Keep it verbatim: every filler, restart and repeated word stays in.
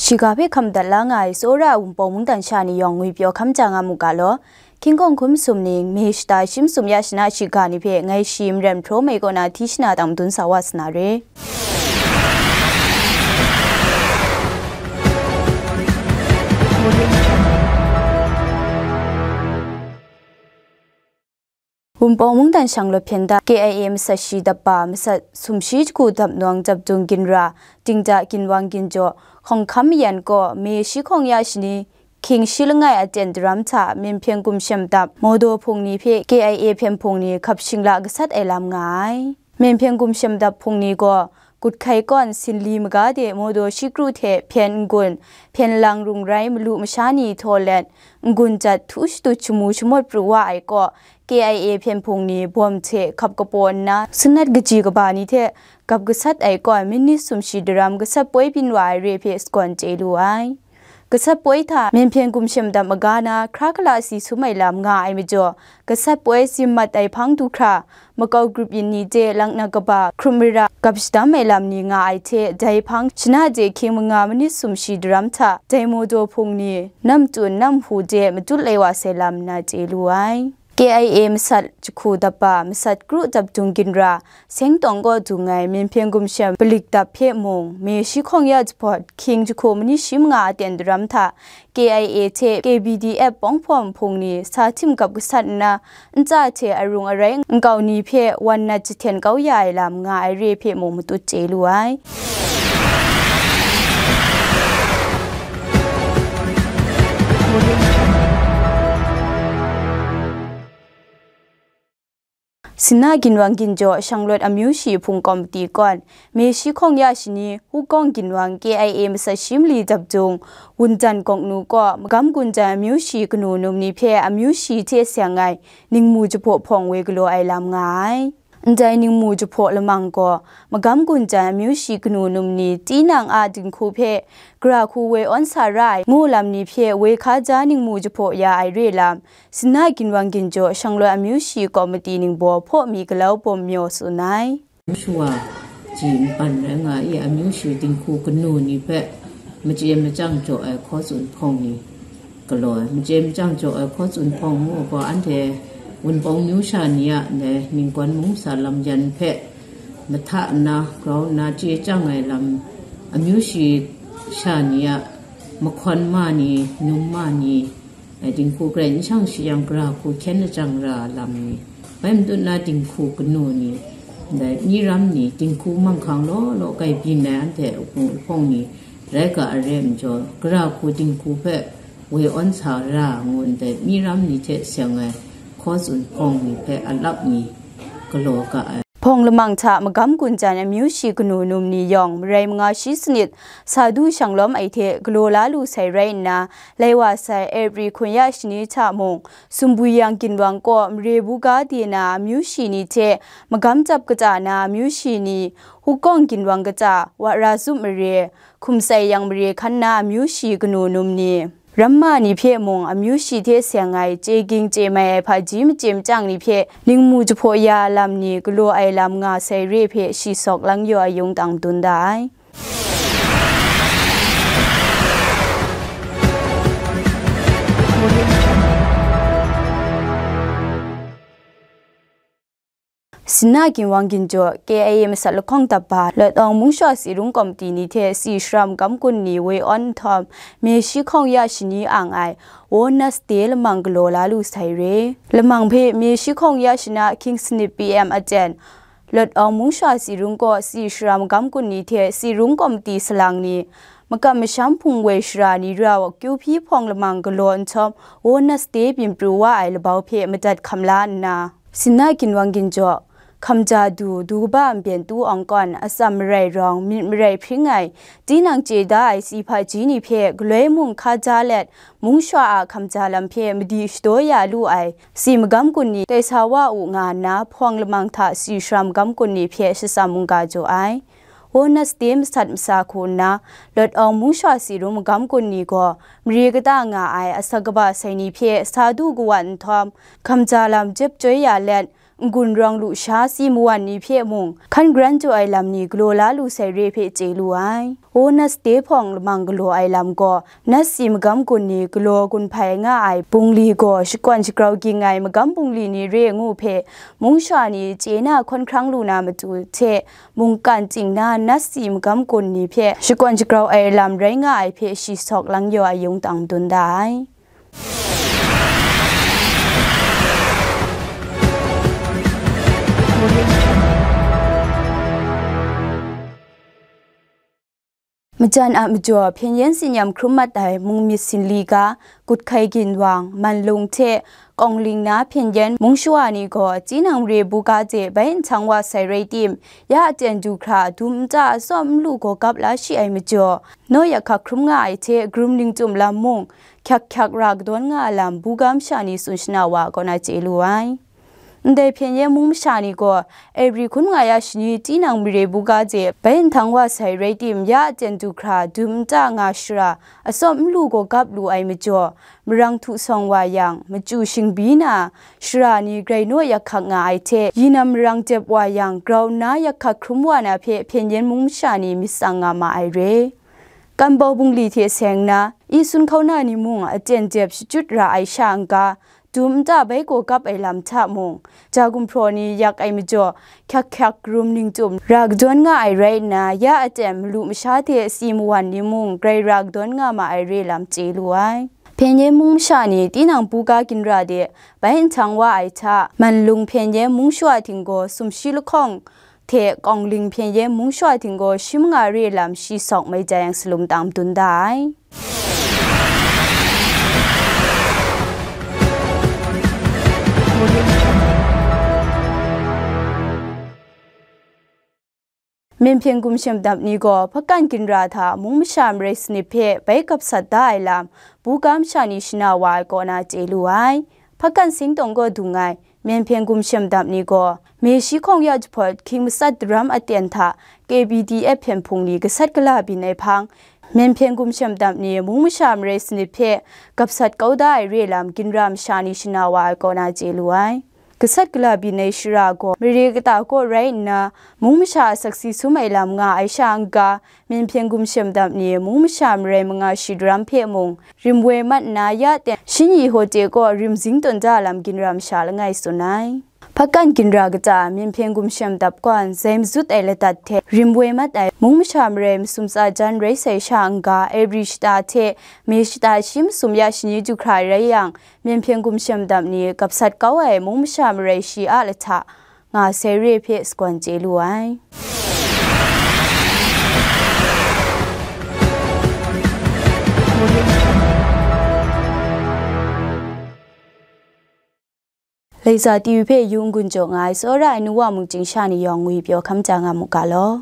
Shiga hpe hkam dat la nga ai tsawra ai Wunpawng mungdan sha ni yawng ngwipyaw hkam ja nga mu ga law. Hkying hkawng hkum sum ning, mi shata shi masum ya shana shiga ni hpe ngai shi Maren Hpraw Mai kaw na hti shana dang madun sa wa sa na re. Wunpawng mungdan shanglawt hpyen da K I A masat shi dap ba, masat sumshi jahku dap nawng dap dung ginra, dingda ginwang ginjaw, hkawng hkam mayan kaw, mi shi hkawng ya shani, hkying shi langai aten daram hta, Myen Hpyen Gumshem dap, Mawdaw Hpung ni hpe K I A hpyen hpung ni hkap shingla gasat ai lam nga ai. Myen Hpyen Gumshem dap hpung ni gaw, Gut hkai kawn, Sinli maga de Mawdaw shi kru hte hpyen n-gun, hpyen lang rung rai malu masha ni htaw let, n-gun jat htu shadut shamu shamawt pru wa ai kaw, K I A hpyen hpung ni bawm hte hkap kapaw nna, sanat kaji kaba ni hte gap gasat ai kaw, minit sumshi daram gasat poi byin wa ai re hpe sagawn chye lu ai. Gasat poi hta Myen Hpyen Gumshem dap maga na hkra hkala si sum ai lam nga ai majaw, gasat poi zim mat ai hpang du hkra, makau grup yin ni de langnak kaba hkrup mara gap shadam ai lam ni nga ai hte, dai hpang shana de hkying manga manit sumshi daram hta, dai Mawdaw Hpung ni nam tun nam hpu de matut lai wa sai lam nna chye lu ai. K I A masat jahku dap ba, masat kru dap dung ginra, Seng tawng kaw dung ai Myen Hpyen Gumshem palik dap hpe mung, mi shi hkawng ya jahpawt, hkying jahku manit shi manga aten daram hta, K I A hte K B D F pawng hpawm hpung ni sa htim gap gasat nna, ntsa hte arung arai nkau ni hpe wan nat jahten kau ya ai lam nga ai re hpe mung matut chye lu ai. Sinna ginwang ginjaw shanglawt amyu shi hpung kawmti kawn, mi shi hkawng ya shani, Hukawng ginwang K I A masat shi mali dap dung, Wundan Gawknu kaw, magam gun jan amyu shi kanu num ni hpe amyu shi hte seng ai ningmu jahpaw hpawng woi galaw ai lam nga ai. Ndai ningmu jahpaw lamang gaw, magam gun jan amyu shi kanu num ni tinang a dinghku hpe, gara hku woi awn sa ra ai, ngu lam ni hpe woi hkaja ningmu jahpaw ya ai re lam, Sinna ginwang ginjaw shanglawt amyu shi kawmti ningbaw hpaw mi galau bawm mayaw tsun ai. Shawa ji npan rai nga i, amyu shi dinghku kanu ni hpe machye machyang jaw ai hkaw tsun hpawng ni galaw ai. Machye machyang jaw ai hkaw tsun hpawng ngu gaw, anhte Wunpawng myu sha ni a ndai ningkwan mung sa lam yan hpe mahta nna grau nna chye chyang ai lam, amyu shi sha ni a mahkawn ma ni, num ma ni, dinghku garai n shang shi yang, gara hku hkyen lajang ra lam ni, bai matut na dinghku kanu ni, ndai myi ram ni, dinghku manghkang law law grai byin ai anhte hpung hpawng ni rai ga ai re ai majaw, gara hku dinghku hpe woi awn sa ra ngu ndai myi ram ni hte seng ai hkaw tsun hpawng ni hpe alap ni galaw ga ai. Hpawng lamang hta magam gun jan amyu shi kanu num ni yawng marai manga shi sanit sa du shang lawm ai hte galaw la lu sai rai nna, lai wa sai April hkun ya shani hta mung, Sumbwi yang ginwang kaw mare buga de na amyu shi ni hte magam jap kata na amyu shi ni, Hukawng ginwang kata, Wara Zup mare, Hkum Sai Yang mare hkan na amyu shi kanu num ni, ramma ni hpe mung amyu shi hte seng ai chye ging chye mai ai hpaji machye machyang ni hpe ningmu jahpaw ya lam ni galaw ai lam nga sai re hpe shi sawk lang yaw ai yung tang dun da ai. Sinna ginwang ginjaw, K I A masat lahkawng dap ba, Lawt Awng Mungshwa Tsi Rung Kawmti ni hte Tsi Shara Magam Kun ni woi awn nhtawm, mi shi hkawng ya shani ang ai, Wednesday lamang galaw la lu sai re. Lamang hpe mi shi hkawng ya shana hkying sanit P M aten, Lawt Awng Mungshwa Tsi Rung kaw Tsi Shara Magam Kun ni hte Tsi Rung Kawmti salang ni, makam masham hpung woi shara ni rau akyu hpyi hpawng lamang galaw nhtawm, Wednesday byin pru wa ai labau hpe madat hkam la nna, Sinna ginwang ginjaw, hkamja du, du kaba nbyen tu awng kawn, atsam marai rawng, myit marai hpring ai, tinang chye da ai tsi hpaji ni hpe galoi mung hkaja let, mungshwa a hkamja lam hpe madi shadaw ya lu ai, Tsi Magam Kun ni tai sa wa u nga nna, hpawng lamang hta Tsi Shara Magam Kun ni hpe shatsam mungga jaw ai. Wednesday masat masa hku nna, Lawt Awng Mungshwa Tsi Rung Magam Kun ni gaw, mare kata nga ai asak kaba sai ni hpe sa du kawan nhtawm, hkamja lam jep chyoi ya let, n-gun rawng lu sha si mawan ni hpe mung hkan gran jaw ai lam ni galaw la lu sai re hpe chye lu ai. Onas de hpawng lamang galaw ai lam gaw, nat si magam gun ni galaw gun hpai nga ai bungli gaw shakawn shagrau ging ai magam bungli ni re ngu hpe mungsha ni chye na hkawn hkrang lu na matu hte, mungkan chying na nat si magam gun ni hpe shakawn shagrau ai lam rai nga ai hpe shi sawk lang yaw ai yung tang dun da ai. Majan a majaw hpyen yen tsin yam hkrum mat ai mung myit sinli ga, Guthkai Ginwang, Manlung hte Kawngling na hpyen yen mung shawa ni gaw, tinang re buga hte bai nhtang wa sai rai tim, ya aten du hkra dum nta atsawm n lu gaw gap la shi ai majaw, naw yak hkak hkrum nga ai hte, Grum Ningchyum lam mung, hkyak hkyak ra kadawn nga ai lam buga masha ni tsun shana wa kaw na chye lu ai. Ndai hpyen yen mung masha ni gaw, April hkun nga ya shani tinang mare buga hte bai nhtang wa sai rai tim, ya aten du hkra dum nta nga shara atsawm n lu gaw gap lu ai majaw, marang htu sawng wa yang, machyu shingbi na, shara ni grai naw yak hkak nga ai hte, yinam marang jep wa yang, grau nna yak hkak hkrum wa na hpe hpyen yen mung masha ni myit tsang nga ma ai re. Kanbau bungli hte seng na, Isun hkauna ni mung aten jep shachyut ra ai sha n-ga, dum nta bai gaw gap ai lam hta mung, ja gumhpraw ni yak ai majaw, hkyak hkyak Grum Ningchyum ra kadawn nga ai rai nna, ya aten malu masha hte si mawan ni mung grai ra kadawn nga ma ai re lam chye lu ai. Hpyen yen mung masha ni tinang buga ginra de bai nhtang wa ai hta, Manlung hpyen yen mung shawa ting gaw sumshi lahkawng hte Kawngling hpyen yen mung shawa ting gaw shi manga re lam shi sawk mai ja yang salum tang dun da ai. Myen hpyen gumshem dap ni gaw hpakan ginra hta mung masha marai sanit hpe bai gap sat da ai lam, buga masha ni shana wa ai kaw na chye lu ai. Hpakan singtawng kaw dung ai myen hpyen gumshem dap ni gaw, Meshi hkawng ya jahpawt hkying matsat daram aten hta K B D F hpyen hpung ni gasat gala byin ai hpang, myen hpyen gumshem dap ni mung masha marai sanit hpe gap sat kau da ai re lam, ginra masha ni shana wa ai kaw na chye lu ai. Gasat gala byin ai shara gaw mare kata kaw rai nna, mung masha a saksi sum ai lam nga ai sha n-ga, myen hpyen gumshem dap ni mung masha marai manga shi daram hpe mung, rim woi mat nna, ya ten shingyi hte kaw rim zing tawn da lam, ginra masha langai tsun ai. Hpakan ginra kata myen hpyen gumshem dap gawn zai mazut ai ladat hte rim woi mat ai mung masha marai masum tsa jan rai sai sha n-ga, April shata hte May shata shi masum ya shani du hkra rai yang, myen hpyen gumshem dap ni gap sat kau ai mung masha marai shi a lahta nga sai re hpe sagawn chye lu ai. Laika T V hpe yu n-gun jaw nga ai, tsawra ai nu wa mungchying sha ni yawng ngwi pyaw hkam ja nga mu ga law.